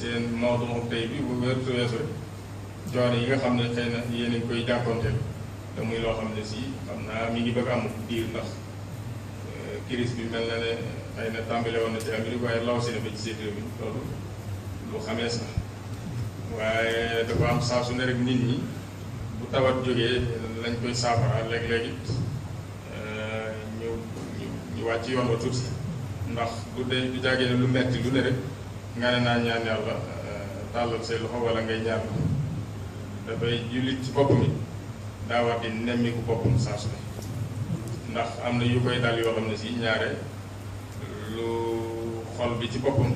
seen mawdu tey bi bu wértu weesu rek coono yi nga xam ne xëy na yéen a ngi koy jànkoonteel te muy loo xam ne si xam naa mi ngi bëgg am diir ndax crise bi mel na ne xëy na tàmbale woon na ci Amérique waaye law si ne ba ci seen réew mi loolu lu xamees na waaye dafa am saa su ne rek nit ñi bu tawat jógee lañ koy saafara léeg-léeg it ñu wàcc yoon wa tuuti ndax du dee du jàggee ne lu metti lu ne rek nga ne naa ñaan yàlla tàllal say loxo wala ngay ñaan dafay jullit ci boppam it daa war di nemmiku boppam saa su ne ndax am na yu koy dal yoo xam ne si ñaare lu xol bi ci boppam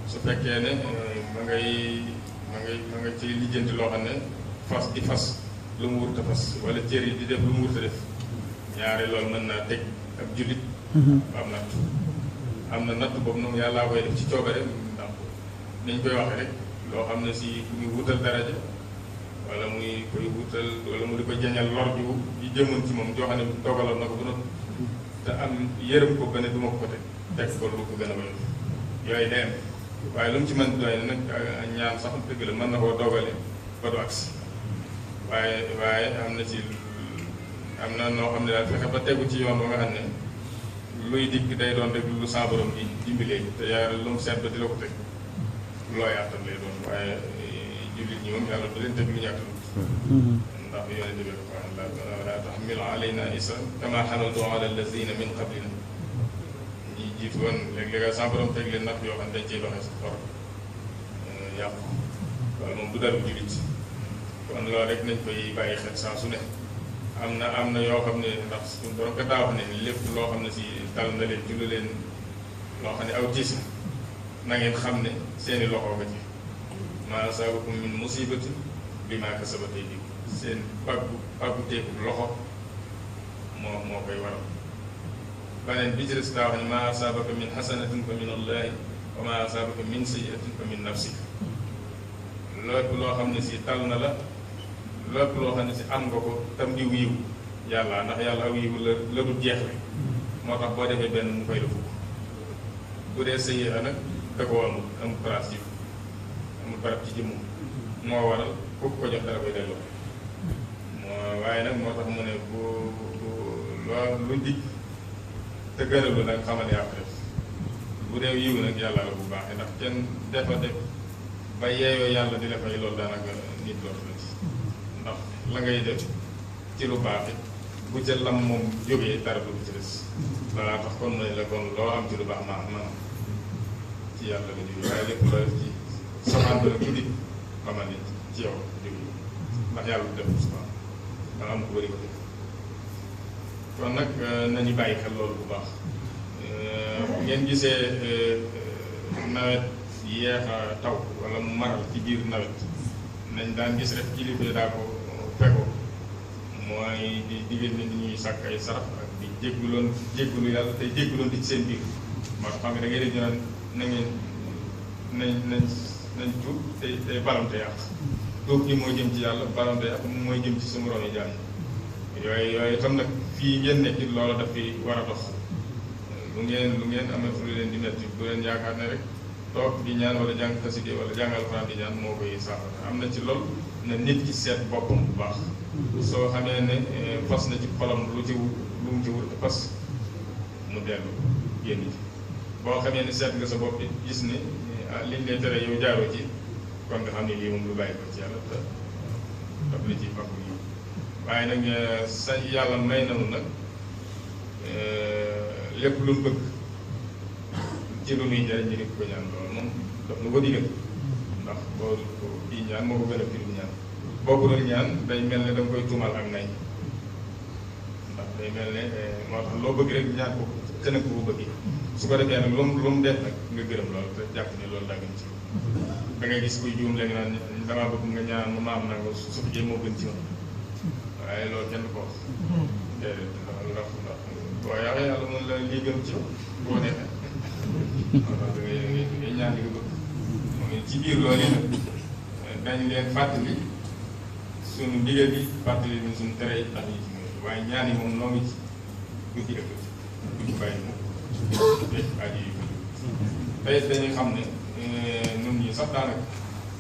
su fekkee ne ma nga ci lijjanti loo xam ne fas lu mu wurta fas wala cër yi di def lu mu wurta def ñaare loolu mën naa teg ab jullit am natt am na natt boobu noonu yàllaa koy def ci coobare ndax niñ koy waxee rek loo xam ne si ku muy wutal daraja wala muy koy wutal wala mu di ko jañal lor ju jëmoon ci moom joo xam ne dogaloon na ko ba noppi te am yërëm ko ba ne du ma ko teg ko lu ko gën a bañ yooyu day am waaye lu mu ci mën doy nag ñaan sax dëgg la mën na koo dogale ba du agsi waaye am na noo xam ne daal fexe ba tegu ci yoon ba nga xam ne luy dikk day doon rek lu sa borom di dimbalee te yaa lu mu seet ba di la ko teg looy àttan lay doon waaye jullit ñi moom yàlla du leen teg lu ñu àttanut ndax yonente bi ko la taxmil alayna isran kama xamaltu ala allazina min qablina ñi jiitu woon léeg-léeg sa borom teg leen natt yoo xam ne dañ ciy doxee sa xor yàqu loolu moom du dalu jullit kon loolu rek nañ koy bàyyi xel saa su ne am na yoo xam ne ndax suñu borom ka daa wax ne lépp loo xam ne si dal na leen julli leen loo xam ne aw tiis na ngeen xam ne seeni loxo nga ci maa asaabakum min musibatin bimaa kasabat aydikum seen pàggu teeku loxo moo koy waral beneen bi ci des daa wax ne maa asaabaka min xasanatin fa min allahi wa maa asaabaka min sayyiatin fa min nafsika lépp loo xam ne si dal na la lépp loo xam ne si am nga ko tam di wiiw yàlla ndax yàlla aw yiwu la du jeexle moo tax boo defee benn mu koy la fukk bu dee sayyi'a nag da koo amul place ci amul barab ci jëmmum moo waral ku ko jox dara koy delloo waaye nag moo tax mu ne bu lu dikk te gënalu nag xamal yaa ko def bu dee yiw nag yàlla la bu baaxee ndax kenn defa def ba yeeyoo yàlla di la fay loolu daanaka nit loolu la ci ndax la ngay def ci lu baax it bu ca lam moom jógee dara du ci des balaa tax kon nañ la kon loo am ci lu baax maanaam ci yàlla la jógee waaye lépp la ci safaan ba ku dikk xamal ni ci yow jógee ndax yàlla du def subaan danga am ko bëri ko def kon nag nañu bàyyi xel loolu bu baax ngeen gisee nawet yéex a taw wala mu maral ci biir nawet nañ daan gis rek kilifa daa ko fego mooy di digal nit ñuy sàkk ay sarax ak di jéggulu yàlla tey jégguloon di ci seen biir moo tax xam ne da ngay def ñu naan na ngeen nañ tuub tey balante yàq tuub gi moo jëm ci yàlla balante yàq mooy jëm ci sa moroom yi jaam yooyu itam nag fii ngeen nekk loola daf fi war a dox lu ngeen amatu lu leen di metti bu leen yaakaar ne rek toog di ñaan wala jàng xaside wala jàng alxuraan di ñaan moo koy saafara am na ci lool na nit ki seet boppam bu baax soo xamee ne fas na ci xolam lu mu ci wut fas mu dellu génn ci boo xamee ne seet nga sa bopp it gis ne liñ lay tere yow jaaroo ci kon nga xam ne lii moom lu bàyyi ko ci yàlla te daf la ci fakku yi waaye nag sa yàlla may nanu nag lépp lu mu bëgg ci lu muy njëriñ ñu di ko ñaan loolu moom daf nu ko digal ndax boo kii ñaan moo ko gën a firi ñaan boo ko doon ñaan day mel ne da nga koy tuumal ak nay ndax day mel ne moo tax loo bëgg rek ñaan ko te nag ko bëgg su ko defee nag lu mu def nag nga gërëm loolu te jàpp ne loolu daa gën ci da ngay gis kuy juum léegi naan damaa bëgg nga ñaan ma am nanga su fi moo gën ci man waaye loolu kenn ko wax déedéet ndax boo yaxee yàlla mën la lii gën ci boo neexee moo tax da ngay ñaan li nga bëgg moom ci biir loolu yi nag dañ leen fàttali suñu ndigal bi fàttali ni suñu tere yi tax yi ci mooy waaye ñaan yi moom noo ngi ci guddi ëpp duñ ko bàyyi moom aji yi tey dañuy xam ne nun ñi sax daanaka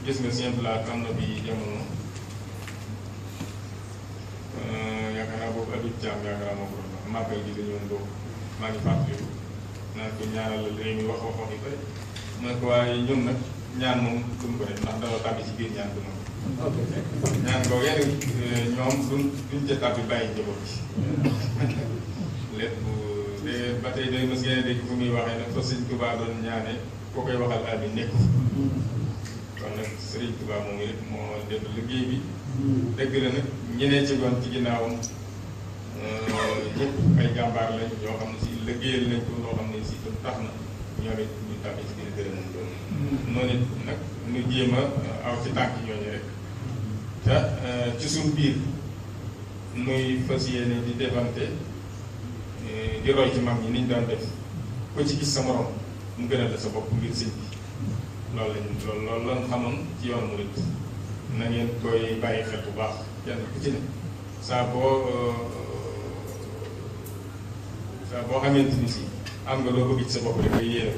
gis nga simple la am na bi jamono yaakaar naa boobu Habib Thiam yaakaar naa moo ko doon wax màggal gi dañu woon boobu maa ngi fàttaliku naan ko ñaanal la réew mi wax yi bëri mu ne ko waaye ñun nag ñaan moom duñ ko def ndax dama tàbbi ci biir ñaan du moom ñaan ko yenn ñoom duñ ca tàbbi bàyyi njaboot bi lépp ba tey day mos ngeen dégg fu muy waxee nag fa Sëriñ Tuubaa doon ñaane koo koy waxal abi nekku kon nag Sëriñ Tuubaa moom it moo def liggéey bi dëgg la nag ñeneen ci goon ci ginnaawam ñëpp ay jàmbaar lañ yoo xam ne si liggéeyal nañ ko loo xam ne si tam tax na ñoom it ñu tàbbi ci biir gërëm nañ doon noonu it nag ñu jéem a aw ci tànk ñooñu rek te ci suñ biir muy fas yéene di defante di roy ci mag ñi niñ daan def ko ci gis sa morom mu gënal la sa bopp ngir sëñ bi loolu lañ xamoon ci yoonu murid na ngeen koy bàyyi xel bu baax kenn ku ci ne saa boo xamante ni si am nga loo bëgg ci sa bopp rek ngay yéene